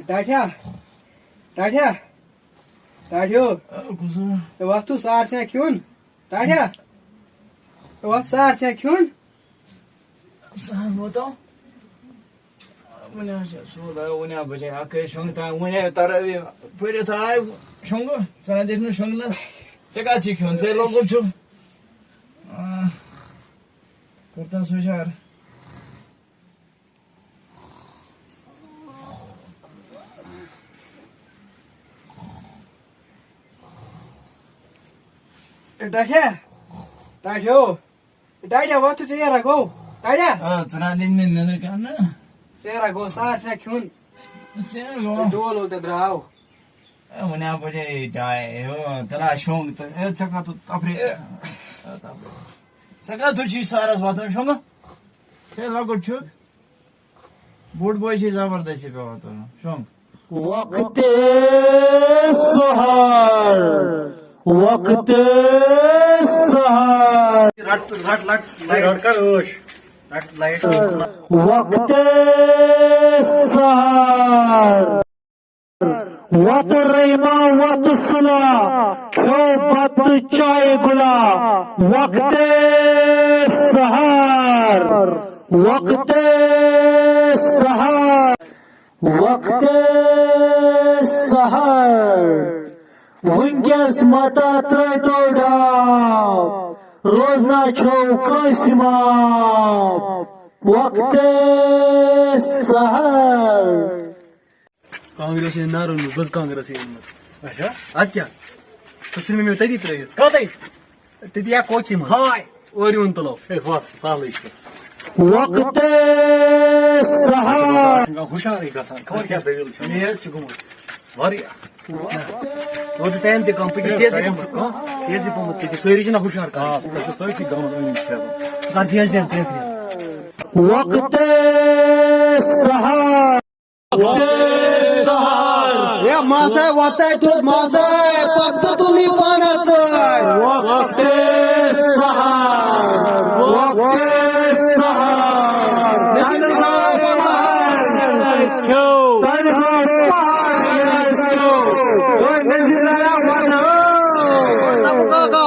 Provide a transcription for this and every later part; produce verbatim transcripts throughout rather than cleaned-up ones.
ٹاٹھیا، ٹاٹھیا، ٹاٹھیو۔ آ، کُس ہا؟ ہے، وۄتھ تہٕ سار چھا کھیوٚن؟ ٹاٹھیا، ہے، وۄتھ سار چھا کھیوٚن؟ سہل ووتو۔ وۄنۍ حظ چھِ سہل، وۄنۍ حظ بَجے اَکٲے شۄنٛگہٕ تام، وۄنۍ آے تَرٲوی پٔرِتھ آے شۄنٛگہٕ، ژٕ نہ دِکھ نہٕ شۄنٛگنَس، ژےٚ کَتھ چھِ کھیوٚن، ژے لۄکُٹ چھُ۔ آ، کوٚرتَس ہُشار۔ ٹاٹھیا، ٹاٹھیو۔ ڈاڈیا، وۄتھ تہٕ ژیر ہا گوٚو۔ ڈاڈیا۔ آ، ژٕ نہ دِکھ مےٚ نیٚنٛدٕر کرنہٕ۔ ژیر ہا گوٚو، سار چھا کھیوٚن؟ ژیر گوٚو۔ ڈول وول تہِ درٛاو۔ اے، وۄنۍ ہا بجے ڈاے۔ ہو، تیٚلہِ ہا شۄنٛگ تہٕ، اے، ژےٚ کَتھ تفریٖح گژھان؟ اے، تفریٖح۔ ژےٚ کَتھ چھُے سارس وۄتھُن شۄنٛگہٕ؟ ژےٚ لۄکُٹ چھُکھ؟ بوٚڑ بوے چھُے زبردستی پٮ۪وان تُلُن۔ شۄنٛگ۔ وقت سحر، وقت سحر۔ رٹ، رٹ، لٹ، لٹ۔ رٹ کر ٲش۔ رٹ لایٹ۔ وقت سحر۔ وقت رحمہ، وقت صلح، کھیو بتہٕ چاے گُلا۔ وقت سحر، وقت سحر۔ وقت سحر، وٕنکیٚس متا ترٛٲیتو ڈاو، روزنا چھو کٲنٛسہِ معاف۔ وقت سحر۔ کانٛگرِ ٲس أمۍ نارَن منٛز، بٔز کانٛگٕر ٲس أمۍ أنمٕژ۔ اچھا۔ اَدٕ کیٛاہ؟ سۄ ژھٕنۍ مےٚ تٔتی ترٛٲیِتھ۔ کَتَے؟ تٔتی یا کوچی منٛز۔ ہاے۔ اورٕ یِوُن تُلو۔ ہے، وَتھ، سہلٕے چھُ۔ وقت سحر۔ چھُنہٕ کانٛہہ ہُشارٕے گژھان۔ خبر کیٛاہ دٔلیٖل چھےٚ۔ لیز چھُ گوٚمُت۔ واریاہ۔ اورٕ چھُ ٹایم تہِ کَم، پٔکِو تیزٕے پَہمَتھ۔ تیزٕے پَہمَتھ پٔکِو۔ سٲری چھِنہ ہُشار کَران۔ آ، سُہ چھُ سٲرسٕے گامَس أنٛدۍ أنٛدۍ پھیران۔ کر تیز تیز برٛونٛہہ کُن۔ وقت سحر۔ ہے ماسے وتے تھوٚد ماسے، پتہٕ تُل یہِ پانس سۭتۍ۔ وقت سحر، وقت سحر۔ تنہا پہاڑ، تنہا پہاڑ۔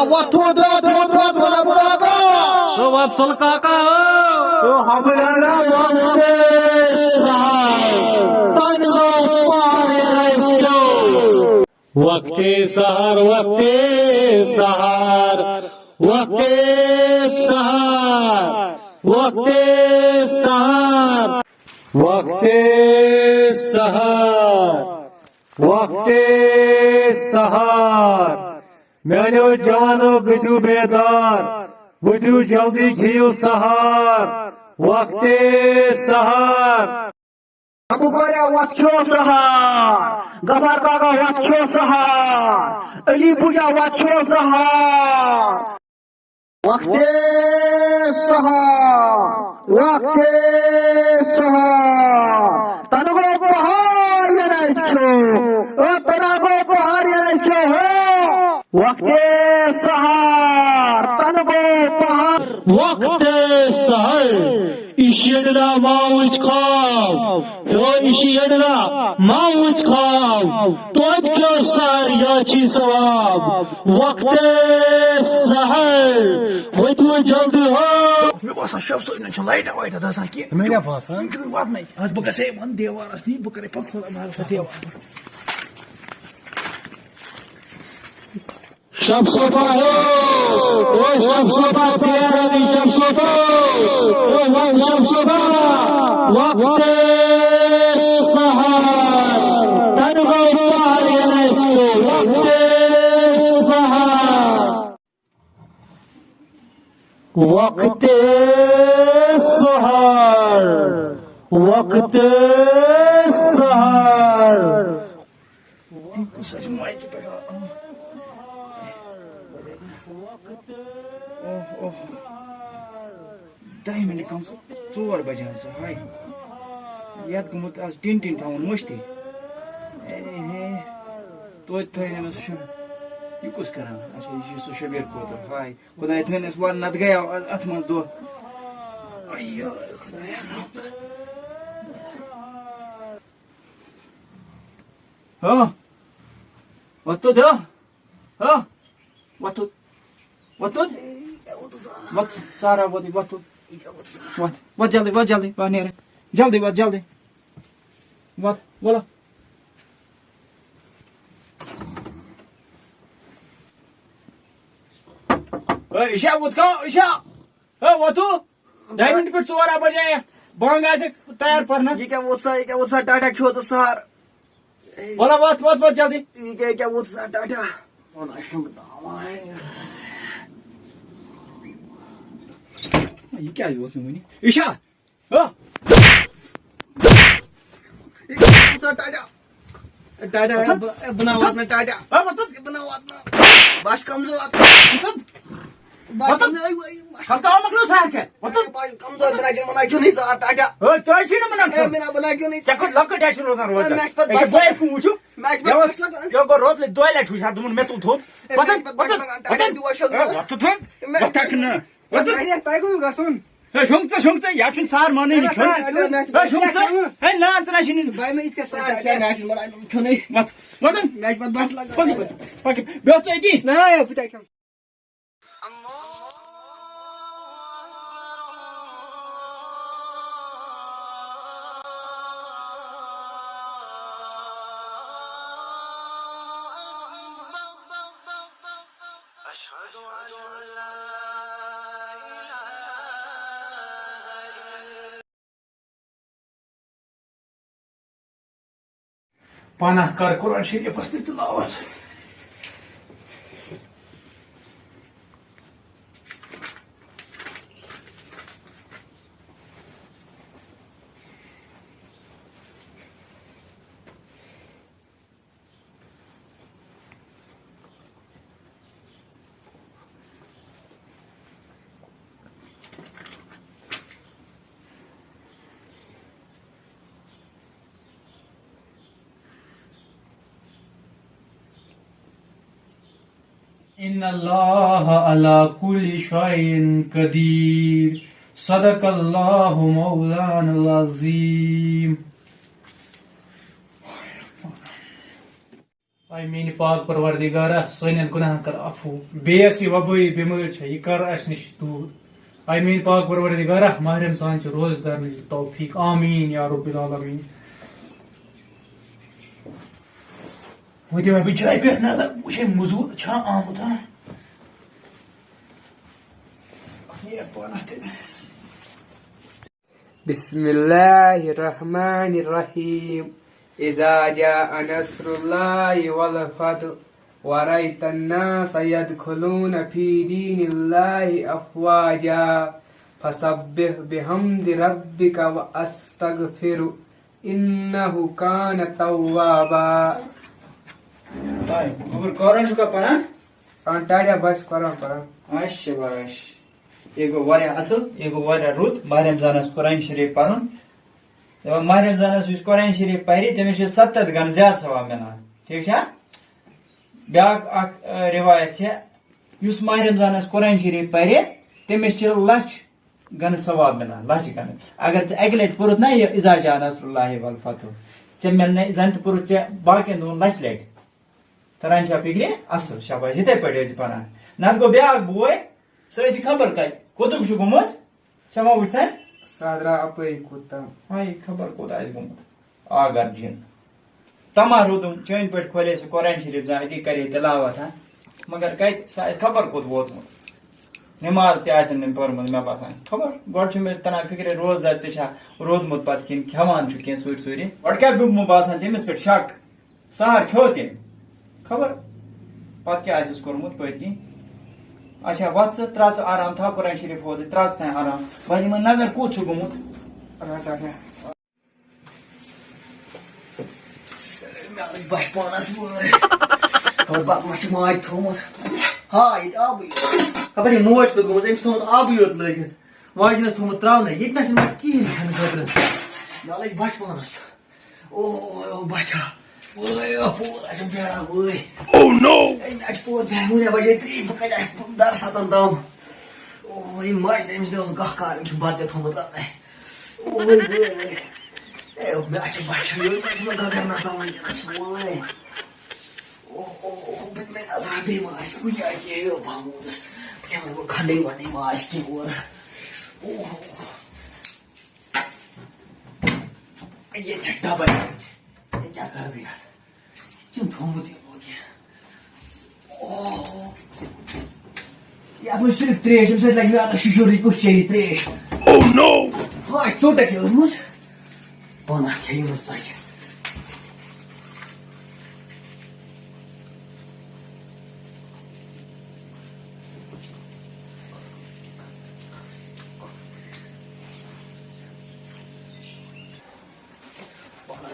وۄتھ تھوٚد، وۄتھ تھوٚد، وۄتھ تھوٚد، وۄتھ تھوٚد۔ وۄتھ سُل کاکا۔ او ہمراہ وقت سحر، تنہا پہاڑ۔ وقت سحر، وقت سحر، وقت سحر، وقت سحر، وقت سحر، وقت سحر۔ میانیو جوانو، گٔژھِو بیدار، ؤتھِو جلدی، کھیٚیِو سحر، وقت سحر۔ ابو گوریا وتھ کھیو سہار، غفار کاکا وتھ کھیو سہار، علی بوجا وتھ کھیو سہار۔ وقت سہار، وقت سہار، تنہا پہاڑ یہ نہ اس کھیو، او تنہا پہاڑ یہ نہ اس کھیو ہو۔ وقت سہار، تنہا پہاڑ۔ وقت سہار۔ اِشیٖنہ ماوٕچ خواب، ہیو اِشیٖنہ ماوٕچ خواب، توتہِ کیو ساریاچی ثواب۔ وقت سحر، وتھو جلدی ہو۔ مےٚ باسان شب صٲبنٮ۪ن چھِ لایٹا وایٹا دَزان کینٛہہ۔ مےٚ کیٛاہ باسان؟ یِم چھِنہٕ واتنَے۔ اَتھ بہٕ گژھٕ ہے وَن دیوارَس نِش، بہٕ کَرٕ ہے پَتہٕ تھوڑا مَحلَس دیوار۔ شب صوبہ ہو، او شب صوبہ، ژیر علی شب صوبہ، او وقت شب صوبہ، وقت سحر، تنہا پہاڑ یہ نہ اس کو، وقت سحر۔ وقت سحر، وقت سحر۔ سۄ چھِ مایکہِ پٮ۪ٹھ آ-، اوہ، اوہ۔ دَہہِ مِنٹہِ کم سُہ ژور بجے ہن سُہ، ہاے۔ یتھ گوٚمُت آز ٹِن ٹِن تھاوُن مٔشتٕے۔ اے ہے، توتہِ تھٲے نہٕ مےٚ سُہ شُر۔ یہِ کُس کران؟ اچھا، یہِ چھُ سُہ شبیر کوتُر، ہاے۔ خدایا، تھٲینَس وَر، نَتہٕ گٔیاو اَتھ منٛز دۄہ۔ اَیو، خدایا، رحم کر۔ ہو، وۄتھ توٚت، ہو۔ ہو، وۄتھ توٚت۔ وۄتھ توٚت۔ وۄتھ، سارا وۄتھ، وۄتھ توٚت۔ وۄتھ، وۄتھ جلدی، وۄتھ جلدی، وۄتھ نیر۔ جلدی وۄتھ، جلدی۔ وۄتھ، وَلہٕ۔ اے، عشاء ووت کا؟ عشاء۔ اے، وۄتھو۔ دَہہِ مِنٹہِ پٮ۪ٹھ ژور آ بجے۔ بانٛگ آسہِ تیار پرنس۔ یہِ کیٛاہ ووت سا، یہِ کیٛاہ ووت سا، ٹاٹا کھیوٚو ژٕ سار۔ وَلہٕ وۄتھ، وۄتھ، وۄتھ جلدی۔ یہِ کیٛاہ، یہِ کیٛاہ ووت سا، ٹاٹا؟ وَن اَسہِ چھُنہٕ تاوان۔ یہِ کیٛازِ ووت نہٕ وُنہِ؟ عشاء۔ ہا؟ یہِ کیٛاہ ووت سا، ٹاٹا؟ ٹاٹا، وۄتھ۔ بہٕ، بہٕ نہ واتنہٕ ٹاٹا۔ ہا، وۄتھ۔ بہٕ نہ واتنہٕ۔ بس کمزور۔ وۄتھ۔ بس وۄتھ۔ کمزور۔ ہا، کم مۄکلیو سا کیٛاہ؟ وۄتھ۔ بس کمزور، بہٕ نہ کیٛاہ وَنان کیٛاہ نہٕ زٕ ہتھ ٹاٹا۔ ہے، کیٛازِ چھُے نہٕ وَنان ہے، کھیوٚن؟ مےٚ نہ، بہٕ نہ کیٛاہ نہٕ۔ ژےٚ کھۄتہٕ لۄکٕٹ آسہِ روزان روزدار۔ مےٚ چھِ پَتہٕ أکیٛاہ بس بہٕ آسہِ کُن وٕچھُن۔ مےٚ چھِ پَتہٕ مےٚ بس اوس، لَگان۔ یہِ گوٚو روتلہِ دۄیہِ لَٹہِ وٕچھ ہا، دوٚپُن مےٚ تُل تھوٚد۔ ہے، مےٚ وۄتھ، چھِ پَتہٕ بس وۄتھ، لَگان وۄتھ۔ ٹاٹا، تُہۍ وٕچھِو ہے، نہٕ۔ وۄتھ تہٕ تھوٚد۔ مےٚ وۄتھ تھَکھ نہٕ۔ وۄتھ۔ ہے، شۄنٛگ ژٕ، شۄنٛگ ژٕ، یا چھُنہٕ سار مانٲنی ہے، کھیوٚن۔ سار، ہے، شۄنٛگ ژٕ۔ ہے، نا، ژٕ نہ چھُنہٕ۔ بھائی، میں اس کے ساتھ کیا؟ مےٚ چھُنہٕ بَنان کھیوٚنُے۔ وَتھ، وَتھ۔ مےٚ چھِ پَتہٕ بَس لَگان۔ پَکھ، پَکھ، پَکھ۔ بیٚہہ ژٕ أتی۔ نہ، ہے، بہٕ تہِ کھٮ۪مہٕ۔ پناہ کر قرآن شریفس تہِ تلاوت۔ ان اللہ علی کل شیء قدیر۔ صدق اللہ مولانا العظیم۔ اے میٛانہِ پاک پروردگارا، سانٮ۪ن گۄناہن کر عفو۔ بیٚیہِ یۄس یہِ وبٲیی بٮ۪مٲرۍ چھےٚ، یہِ کر اَسہِ نِش دوٗر۔ اے میٛانہِ پاک پروردگارا، ماہ رمضان چہِ روزٕ دارنٕچ دِ توفیق۔ آمیٖن یا رب العالمین۔ وۄنۍ دِمے بہٕ جایہِ پٮ۪ٹھ نظر، وٕچھے مٔزوٗر چھا آمُت، ہا؟ اَتھ نیرِ پانہٕ اَتھٕ۔ بسم الله الرحمن الرحيم. إذا جاء نصر الله والفتح ورأيت الناس يدخلون في دين الله أفواجا فسبح بحمد ربك واستغفره إنه كان توابا. ہاے، گوٚبُر، قرآن چھُکھا پران؟ آ، ٹاٹا بس قرآن پران۔ اچھا، باش۔ یہِ گوٚو واریاہ اَصٕل، یہِ گوٚو واریاہ رُت ماہِ رمضانَس قرآن شریٖف پَرُن۔ دَپان، ماہِ رمضانَس یُس قرآن شریٖف پَرِ، تٔمِس چھِ ستَتھ گَنہٕ زیادٕ ثواب مِلان۔ ٹھیٖک چھا؟ بیٛاکھ اَکھ، آ، رِوایت چھےٚ، یُس ماہِ رمضانَس قرآن شریٖف پَرِ، تٔمِس چھِ لَچھ گَنہٕ ثواب مِلان، لَچھ گَنہٕ۔ اگر ژےٚ اَکہِ لَٹہِ پوٚرُتھ نہ یہِ اذا جاء نصر اللہ والفتح، ژےٚ مِلنَے، زَن تہِ پوٚرُتھ ژےٚ باقیَن دۄہَن لَچھِ لَٹہِ۔ تران چھا فکرِ؟ اصل، شاباش، یِتھے پٲٹھۍ ٲسۍ زِ پران۔ نتہٕ گوٚو بیٛاکھ بوے، سُہ ٲسۍ خبر کتہِ، کوٚتُک چھُ گوٚمُت؟ ژےٚ ما وُچھتھن؟ سُہ درٛاو اپٲری کوٚت تام۔ ہاے، خبر کوٚت آسہِ گوٚمُت۔ آ گرجین۔ تما روٗدُم، چٲنۍ پٲٹھۍ کھولے سُہ قرآن شریٖف زانٛہہ، أتی کرے تلاوت، ہا؟ مگر کتہِ؟ سُہ آسہِ خبر کوٚت ووتمُت۔ نماز تہِ آسن نہٕ پٔرمٕژ، مےٚ باسان۔ خبر، گۄڈٕ چھُ مےٚ تران فکرِ، روزدر تہِ چھا روٗدمُت پتہٕ کِنہٕ کھٮ۪وان چھُ کینٛہہ ژوٗرِ ژوٗرِ۔ گۄڈٕ کیٛاہ گوٚو مےٚ باسان تٔمِس پٮ۪ٹھ شک؟ سہر کھیوٚو تٔمۍ۔ خبر پتہٕ کیٛاہ آسٮ۪س کوٚرمُت پٔتۍ کِنۍ۔ اچھا، وۄتھ ژٕ، ترٛاو ژٕ آرام، تھاو قرآن شریٖف ہوٚتُے، ترٛاو ژٕ تام آرام۔ وۄنۍ یِمن نظر کوٚت چھُ گوٚمُت۔ رٹھ، رٹھ۔ مےٚ لٔج بۄچھِ پانس وٲرۍ۔ خبر بتہٕ ما چھُ ماجہِ تھوٚومُت۔ ہا، ییٚتہِ آبٕے۔ خبر یہِ موج کوٚت گٔمٕژ، أمِس تھوٚومُت آبٕے یوت لٲگِتھ۔ واجہِ نَس تھوٚومُت ترٛاونَے، ییٚتہِ نَس چھُنہٕ مےٚ کِہیٖنۍ کھٮ۪نہٕ خٲطرٕ۔ مےٚ لٔج بۄچھِ پانس۔ او، او، بچا۔ وٲے، او، پوٗرٕ اَتہِ چھُ بیران، وٲے۔ Oh no! اے، مےٚ چھُ پوٗرٕ بیران، وُنہِ بجے ترٛےٚ، بہٕ کَتہِ آسہٕ دَرٕ سَتَن تام؟ او، یہِ ماجہِ تہِ، أمِس تہِ اوس گاہ کار، أمِس چھُ بَتہٕ تہِ تھوٚمُت رَننَے۔ او، وٲے، وٲے، وٲے۔ اے، مےٚ چھِ باسان، یہِ چھُ مےٚ گگر نژان وٕنکیٚنَس، وٲے۔ اوہ، اوہ، اوہ، بہٕ تہِ مےٚ نظر بیٚیہِ ما آسہِ کُنہِ جایہِ کینٛہہ، یہِ باموٗنَس۔ بہٕ کیٛاہ وَنہٕ، کھنٛڈٕے وَنٕے ما آسہِ کینٛہہ اورٕ۔ اوہ، اوہ، اوہ۔ ییٚتہِ چھےٚ ڈَبَے یوت۔ یہِ کیٛاہ کَرٕ بہٕ یَتھ؟ یہِ چھُنہٕ تھوٚمُت یِمو کینٛہہ۔ اوہ۔ یَتھ منٛز صرف ترٛیش، اَمہِ سۭتۍ لَگہِ مےٚ اَتھ شِشُر، یہِ کُس چیٚیہِ ترٛیش؟ Oh no! ہاے، ژوٚٹ اَتہِ ٲسمٕژ۔ پانہٕ اَتھ کھیٚیہِ یِمَن ژۄچہِ۔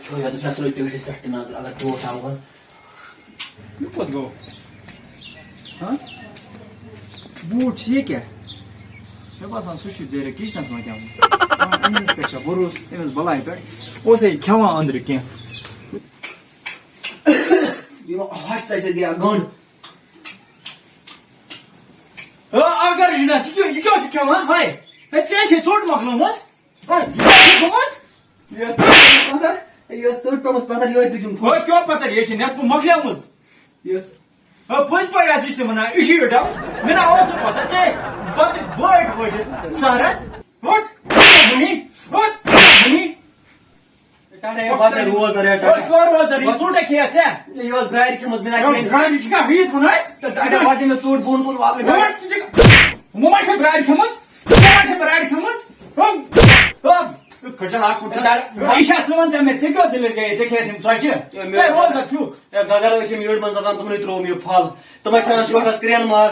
چھو یَتَس چھا سۭتۍ ٹٲٹھِس پٮ۪ٹھ تہِ نظر، اگر ٹوٹھ آو گۄڈٕ۔ یہِ کوٚت گوٚو؟ ہاں؟ بوٗٹھ چھِ یہِ کیٛاہ؟ مےٚ باسان، سُہ چھُ زیرِ کِچنَس منٛز تہِ آمُت۔ ہاں، أمِس پٮ۪ٹھ چھا بروسہٕ، أمِس بَلایہِ پٮ۪ٹھ؟ اوس ہے کھٮ۪وان أنٛدرٕ کینٛہہ۔ یہِ ما ہۄچھ ژَے سۭتۍ گٔیا گٔنٛڈ۔ ہا، اگر یہِ نہ، ژٕ کیٛاہ، یہِ کیٛاہ چھُ کھٮ۪وان؟ ہاے، ہے، ژےٚ چھے ژوٚٹ مۄکلٲومٕژ؟ ہاے، یہِ کیٛاہ چھُ گوٚمُت؟ یہِ ٲس ژٔٹ پٮ۪مٕژ پَتھر، یِہوٚے تُجُم تھوٚد۔ ہو، کیٛاہ پَتھر؟ یہِ چھِ نٮ۪صفہٕ مۄکلیمٕژ۔ یہِ ٲس۔ ہو، پٔزۍ پٲٹھۍ آسی ژےٚ وَنان، یہِ چھُ یہِ ڈَل۔ مےٚ نہ اوس نہٕ پَتہ، ژےٚ بَتہٕ بٲٹۍ وٲٹِتھ سَہرَس۔ ہُٹ، ہُنی، ہُٹ، ہُنی۔ ٹاٹا، ہے، بَس، ہے، روزدَر، ہے، ٹاٹا۔ ہُٹ، کیٛاہ روزدَر؟ یہِ ژوٚٹ ہے کھیٚیَتھ ژےٚ۔ یہِ اوس برٛارِ کھیٚمٕژ، مےٚ نہ ہُٹ، کھیٚیَن۔ برٛارِ چھِ کھیٚمٕژ، ژوٚٹ بۄن کُن والنہٕ۔ ہُٹ، ژٕ چھِ، وۄنۍ ما چھِ برٛارِ کھیٚمٕژ؟ ژےٚ ما چھےٚ برٛارِ کھٔمٕژ؟ ہُم، ہُم۔ کھٔٹِل اکھ کُٹھِل۔ یہِ چھا ژٕ وَن تہٕ مےٚ، ژےٚ کیٛاہ دٔلیٖل گٔیے؟ ژےٚ کھیٚیَتھ یِم ژۄچہِ؟ ہے، مےٚ ژےٚ روزدَر چھُکھ۔ ہے، گگر ٲسۍ یِم یٔڈ منٛز آسان، تِمنٕے ترٛووُم یہِ پھل۔ تِمَے کھٮ۪وان چھِ یۄٹھَس کرٛٮ۪ن ماز۔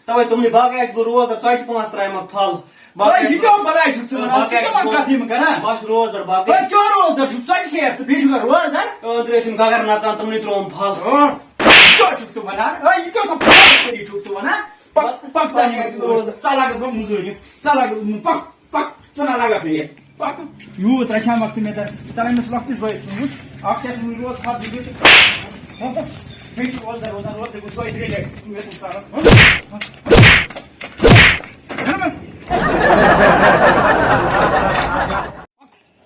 تَوَے تِمنٕے باقٕے آسہِ بہٕ روزدَر، ژۄچہِ پانٛژھ ترٛایہِ مَکھ پھل۔ باقٕے ہے، یہِ کیٛاہ بَلاے چھُکھ ژٕ وَنان؟ ژٕ باقٕے کَمَن آسہِ کَتھ یِم کَران؟ بَس روزدَر باقٕے۔ ہے، کیٛاہ روزدَر چھُکھ؟ ژۄچہِ کھیٚیَتھ تہٕ بیٚیہِ چھُکھ روزدَر؟ أنٛدرٕ ٲسۍ یِم گگر نَژان، تِمنٕے ترٛووُم پھل۔ ہہ؟ یہِ کیٛاہ چھُکھ ژٕ وَنان؟ ہے، یہِ کیٛاہ سا پھل چھُکھ ژٕ وَنان؟ پک، پک، ژٕ روزدَر۔ ژٕ لاگَکھ بہٕ مٔزوٗرِ۔ ژٕ لاگَکھ، پک، پک، ژٕ نہ لاگَکھ مےٚ یَتھ۔ پک، یوٗت رَچھان وقتہٕ مےٚ تَتھ، تَتھ أمِس لۄکٹِس بٲیِس سُنٛد۔ اَکھ چھِ اَسہِ وٕنہِ روز خط زٕ چھِ۔ ہُہ، ہُہ، بیٚیہِ چھِ روزدَر روزان، روز تٔمِس دۄیہِ ترٛیٚیہِ لَٹہِ۔ ہُہ، ہُہ۔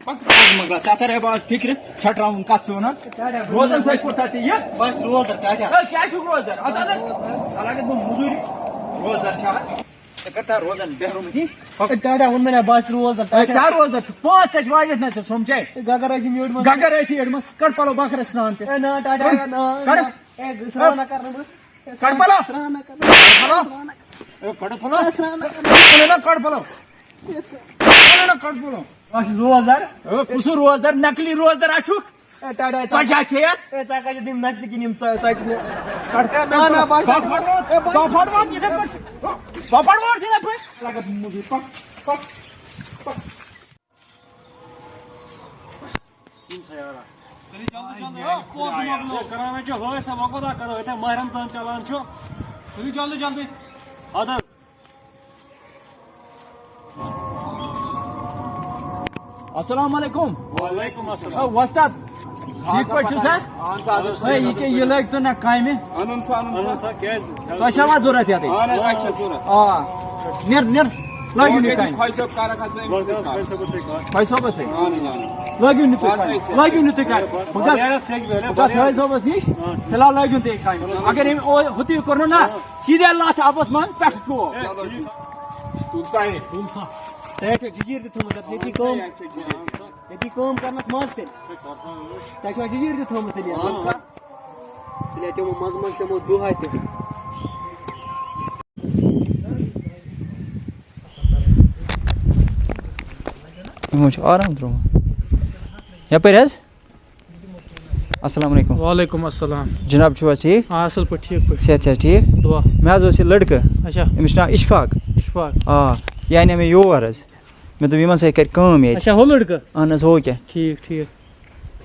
پَک، پَک، مگر ژےٚ تَرے بہٕ آز فِکرِ، ژھۄٹراوُن کَتھ ژٕ وَنان۔ روزان سۭتۍ کوٚر تَتھ ژےٚ یہِ؟ بَس روزدَر، ٹاٹا۔ ہے، کیٛاہ چھُکھ روزدَر؟ اَتھ اَتھ، ژٕ لاگَکھ بہٕ مٔزوٗرِ۔ روزدَر چھا آز؟ ژےٚ کَر تَر روزان بے حرمتی؟ ہے، ٹاٹا ووٚن مےٚ نا، بَس روزدَر، ہے، ٹاٹا۔ کیٛاہ روزدَر چھُکھ؟ پانٛژھ ژےٚ چھِ واجٮ۪تھ نہ ژےٚ سوٚم چے۔ ہے، گگر ٲسِم یٔڈ منٛز۔ گگر ٲسی یٔڈ منٛز۔ کَڑ پَلو بَکرَس سرٛان ژےٚ۔ ہے، نہ، ٹاٹا، نہ، کَڑ۔ نہ۔ ہے، سرٛان نہ کَرٕ نہٕ بہٕ۔ کڑ پلو۔ سرٛان نہ کَرٕ۔ کڑ پلو۔ سرٛان نہ کَرٕ۔ اے، کڑ پلو۔ سرٛان نہ کَرٕ۔ کڑ پلو۔ کڑ پلو۔ کڑ پلو۔ بس روزدر۔ اے، کُس روزدر؟ نقلی روزدر اچھُک۔ اے، ٹاٹا، ژۄچہِ ہا کھیٚیَتھ۔ اے، ژٕ ہا کَتہِ دِم نَس تہِ کِنۍ یِم ژۄ-، ژۄچہِ مےٚ۔ کڑ۔ اے، نہ، نہ، بس۔ بفر ووت، اے، بس۔ بفر ووت یِتھَے پٲٹھۍ۔ بفر ووت یِتھَے پٲٹھۍ۔ لگت موٗجوٗد۔ پک، پک، پک۔ کٔرِو جلدی جلدی، ہو، کوٹ مۄکلو۔ ہے، کران چھِ ہٲے سا، وۄنۍ کوٗتاہ کرو؟ ییٚتہِ ماہِ رمضان چلان چھُ۔ کٔرِو جلدی جلدی۔ اَدٕ حظ۔ السلام علیکم۔ وعلیکم السلام۔ او، وۄستاد، ٹھیٖک پٲٹھۍ چھِو سا؟ اہن سا، اہن سا۔ ہے، یہِ کیٛاہ، یہِ لٲگۍ تو نہ کامہِ؟ اَنُن سا، اَنُن سا۔ اہن سا، کیٛازِ؟ تۄہہِ چھوا ضوٚرَتھ یَتٕے؟ اہن حظ، اَسہِ چھِ ضوٚرَتھ۔ آ۔ نیر، نیر۔ لٲگِو نہٕ وۄنۍ کامہِ۔ خۄش صٲب کَرَکھ حظ ژٕ أمِس سۭتۍ کَتھ۔ خۄش صٲبَس سۭتۍ کَتھ۔ خۄش صٲبَس سۭتۍ۔ اہن حظ، اہن حظ۔ لٲگِو نہٕ تُہۍ بَس کامہِ۔ وۄنۍ سۭتۍ۔ لٲگِو نہٕ تُہۍ کامہِ۔ بہٕ گژھٕ، بہٕ گژھٕ حٲج صٲبَس نِش۔ اہن۔ فِلحال لٲگِو تُہۍ کامہِ۔ اگر أمۍ او-، ہُتُے کوٚرنو نا، اہن۔ سیٖدھے لَتھ آبَس منٛز پٮ۪ٹھٕ ٹوپ۔ چلو ٹھیٖک۔ تُل سا یہِ۔ تُل سا۔ تۄہہِ چھو جٔزیٖر تہِ تھوٚمُت اَتھ ییٚتی کٲم۔ اہن سا، جٔزیٖر۔ ییٚتی کٲم کَرنَس منٛز تیٚلہِ۔ تۄہہِ چھو جٔزیٖر تہِ تھوٚمُت تیٚلہِ یَتھ؟ اہن سا۔ تیٚلہِ تِمو منٛزٕ منٛزٕ تِمو دۄہَے تہِ۔ یِمو چھُ آرام ترٛوومُت۔ یَپٲرۍ حظ؟ السلام علیکم۔ وعلیکم السلام۔ جِناب چھُو حظ ٹھیٖک؟ آ، اَصٕل پٲٹھۍ، ٹھیٖک پٲٹھۍ۔ صحت چھا ٹھیٖک؟ دُعا۔ مےٚ حظ اوس یہِ لٔڑکہٕ۔ اچھا۔ أمِس چھُ ناو اِشفاق۔ اِشفاق۔ آ، یہِ اَنے مےٚ یور حظ۔ مےٚ دوٚپ، یِمَن سۭتۍ کَرِ کٲم ییٚتہِ۔ اچھا، ہُہ لٔڑکہٕ؟ اَہَن حظ، ہُہ کیٛاہ؟ ٹھیٖک، ٹھیٖک۔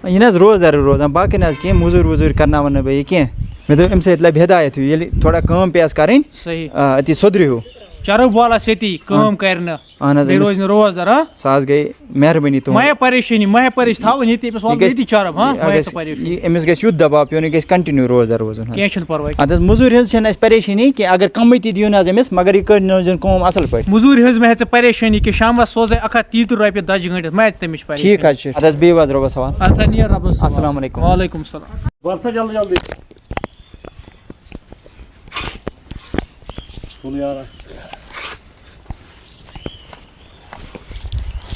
یہِ نہ حظ روزدَر روزان، باقٕے نہ حظ کینٛہہ، مٔزوٗرۍ ؤزوٗرۍ کَرناوَن نہٕ بہٕ یہِ کینٛہہ۔ مےٚ دوٚپ، أمِس سۭتۍ لَبہِ ہِدایت ہیوٗ، ییٚلہِ تھوڑا کٲم پیٚیَس کَرٕنۍ، صحیح۔ آ، أتی سُدرِ ہیوٗ۔ چرب والس ییٚتی کٲم کرِ نہٕ۔ اہن حظ، بیٚیہِ أمِس روزِ نہٕ روزدار، ہاں؟ سۄ حظ گٔے مہربٲنی تُہٕنٛز۔ مہ ہےٚ پریشٲنی، مہ ہےٚ پریش-، تھاوُن ییٚتی، أمِس یہِ والُن گژھِ، ییٚتی چرب، ہاں؟ یہِ مہ ہےٚ گژھِ، ژٕ پریشٲنی۔ یہِ، أمِس گژھِ یُتھ دباو پیوٚن، یہِ گژھِ continue روزدار روزُن حظ۔ کینٛہہ چھُنہٕ پرواے۔ اَدٕ حظ، مٔزوٗرۍ ہٕنٛز چھَنہٕ اَسہِ پریشٲنی کینٛہہ، اگر کَمٕے تہِ دِیِن حظ أمِس، مگر یہِ کٔرِنٲوزٮ۪ن کٲم اَصٕل پٲٹھۍ۔ مٔزوٗرۍ ہٕنٛز مہ ہےٚ ژٕ پریشٲنی کینٛہہ، شامَس سوزَے اَکھ ہَتھ تیٖتٕرٛ رۄپیہِ دَجہِ گٲنٛٹِس، مہ ہےٚ ژٕ تَمِچ پریشٲنی۔ ٹھیٖک حظ چھُ، اَدٕ حظ، بِہِو حظ رۄبَس حوالہٕ۔ اَدٕ سا نیر رۄبَس حوالہٕ۔ السلام علیکم۔ وعلیکم السلام۔ وَل سا جلدی جلدی۔ تُل یارا۔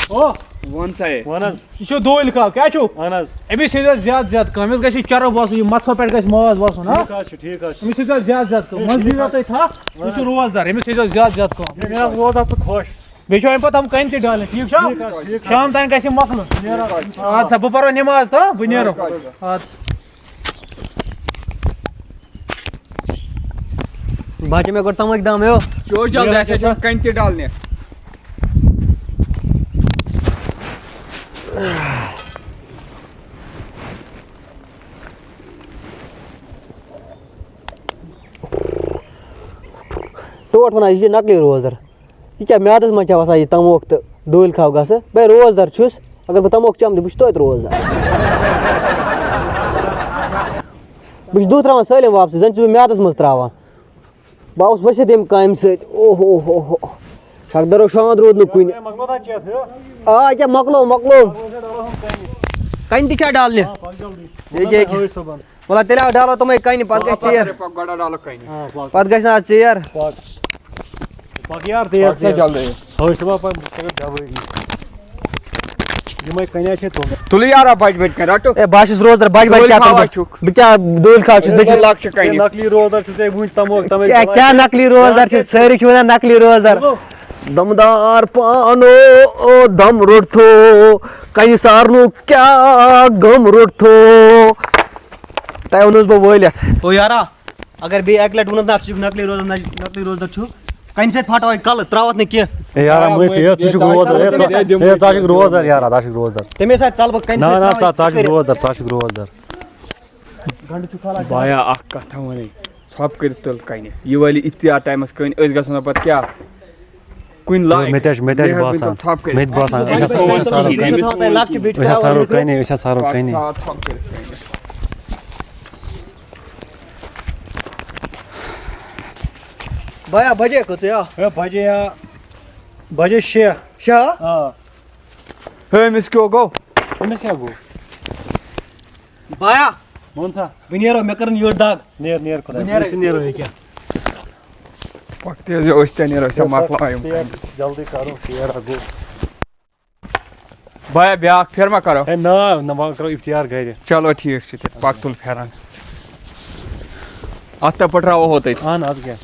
او۔ وَن سا ہے۔ وَن حظ۔ یہِ چھُ دٲلۍ کھاو، کیٛاہ چھُ؟ اَہَن حظ۔ أمِس ہیٚزیو زیادٕ زیادٕ کٲم، أمِس گژھِ یہِ چرٕب آسُن، یہِ مَژھو پٮ۪ٹھ گژھِ ماز وَسُن، ہا؟ ٹھیٖک حظ چھُ، ٹھیٖک حظ چھُ۔ أمِس ہیٚزیو زیادٕ زیادٕ کٲم، منٛزٕ دِیو تُہۍ تھَپھ، یہِ چھُ روزدار، أمِس ہیٚزیو زیادٕ زیادٕ کٲم۔ مےٚ حظ روز اَتھ ژٕ خۄش۔ بیٚیہِ چھُ اَمہِ پَتہٕ یِم کَنہِ تہِ ڈالٕنۍ، ٹھیٖک چھا؟ ٹھیٖک حظ، ٹھیٖک حظ۔ شام تام گژھِ یہِ مۄکلُن۔ ٹھیٖک حظ، ٹھیٖک حظ۔ اَدٕ سا، بہٕ پَرو نٮ۪ماز تہٕ بہٕ نیرو۔ ٹھیٖک حظ۔ اَدٕ سا۔ بچہِ مےٚ کوٚر تَمٲکۍ دام، ہیو۔ چور جلدی، اَسہِ چھِ یِم کَنہِ تہِ ڈالنہِ۔ ٹوٹھ وَنان، یہِ چھِ نقلی روزدَر۔ یہِ کیٛاہ میٛادَس منٛز چھا وَسان یہِ تَموک تہٕ دٲلۍ کھاو گاسہٕ؟ بہٕ روزدَر چھُس، اگر بہٕ تَموک چَمہٕ تہٕ بہٕ چھُس توتہِ روزدَر۔ بہٕ چھُس دُہ ترٛاوان سٲلِم واپسٕے، زَن چھُس بہٕ میٛادَس منٛز ترٛاوان۔ بہٕ آوُس ؤسِتھ ییٚمہِ کامہِ سۭتۍ۔ اوہ، اوہ، اوہ، اوہ۔ شکدرو شانٛد روٗد نہٕ کُنہِ۔ آ، ییٚکیٛاہ مۄکلو، مۄکلو۔ کَنہِ تہِ چھا ڈالنہِ؟ ییٚکیٛاہ، ییٚکیٛاہ۔ وَلہٕ تیٚلہِ آو ڈالو تِمَے کَنہِ، پَتہٕ گژھِ ژیر۔ پَتہٕ گژھِ نہ آز ژیر۔ پَک یار، تیز، پَک سا تیز۔ جلدی۔ ہٲے، صُبح پَتہٕ بہٕ کَرٕ ڈَبٲرۍ۔ یِمَے کَنہِ چھِ تُلٕنۍ۔ تُلِو یارا، بَجہِ بَجہِ کَنہِ رَٹو۔ اے، بہٕ ہا چھُس روزدَر، بَجہِ بَجہِ دٲلۍ کیٛاہ کھاوا تُلہٕ بہٕ؟ چھُکھ؟ بہٕ کیٛاہ دٲلۍ کھاو چھُس؟ بہٕ چھُس لۄکچہِ کَنہِ۔ نقلی روزدَر چھُ ژےٚ وٕنہِ تَموکھ، تَمے کیٛاہ، کیٛاہ نقلی روزدَر چھِ؟ سٲری چھِ وَنان نقلی روزدَر۔ دمدار پانو، او دم روٚٹھو، کَنہِ سارنُک کیٛاہ غم روٚٹھو۔ تۄہہِ ووٚنُس بہٕ وٲلِتھ۔ او یارا، اگر بیٚیہِ اَکہِ لَٹہِ ووٚنُتھ نا، ژٕ چھُکھ نقلی روزدَر، نقلی روزدَر چھُکھ، کَنہِ سۭتۍ پھٹاوَے کَلہٕ، ترٛاوَتھ نہٕ کینٛہہ۔ اے یارا، مٲفی، ہے، ژٕ چھُکھ روزدَر، ہے، ژٕ، ہے، ژٕ ہا چھُکھ روزدَر، یارا، ژٕ ہا چھُکھ روزدَر۔ تَمے ساتہٕ ژَلہٕ بہٕ کَنہِ نہ، سۭتۍ نہ، ترٛاوَتھ ژٕ، ژٕ ہا چھُکھ کٔرِتھ۔ روزدَر، ژٕ ہا چھُکھ روزدَر۔ گَنٛڈٕ چھُ کھالان۔ بایا، اَکھ کَتھا وَنے، ژھۄپہٕ کٔرِتھ تُل کَنہِ۔ یہِ وٲلِو اِفتِیار ٹایمَس کٔنۍ، أسۍ گژھو نہٕ پَتہٕ کیٛاہ؟ کُنہِ لایق۔ مےٚ تہِ حظ چھُ، مےٚ تہِ حظ چھُ مہربٲنی باسان، تُل ژھۄپہٕ کٔرِتھ۔ مےٚ تہِ باسان، أسۍ ہسا، أسۍ ہسا سارو کٔنۍ۔ أسۍ ہسا سارو کٔنۍ، أسۍ ہسا سارو کٔنۍ۔ ژھۄپہٕ کٔرِتھ کٔنۍ۔ بایا، بجے کٔژٕے آ؟ ہے، بجے آ، بجے شےٚ۔ شےٚ آ؟ آ۔ ہے، أمِس کیٛاہ گوٚو؟ أمِس کیٛاہ گوٚو؟ بایا۔ وَن سا۔ بہٕ نیرو، مےٚ کٔرٕن یٔڈ دگ۔ نیر، نیر خۄداے۔ بہٕ نیرٕ۔ أسۍ نیرو ییٚکیٛاہ۔ پَک تیز، یہِ أسۍ تہِ نیرو، أسۍ تہِ مۄکلاوو یِم کامہِ۔ جلدی کَرو، ژیر ہا گوٚو۔ بایا، بیٛاکھ پھِر ما کَرو؟ ہے نا، نہ، وۄنۍ کَرو اِفتِیار گَرِ۔ چلو ٹھیٖک چھُ تیٚلہِ، پَک تُل پھٮ۪رَن۔ اَتھ تہِ پٔٹھراوو ہوتَتہِ۔ اَہَن، اَدٕ کیٛاہ۔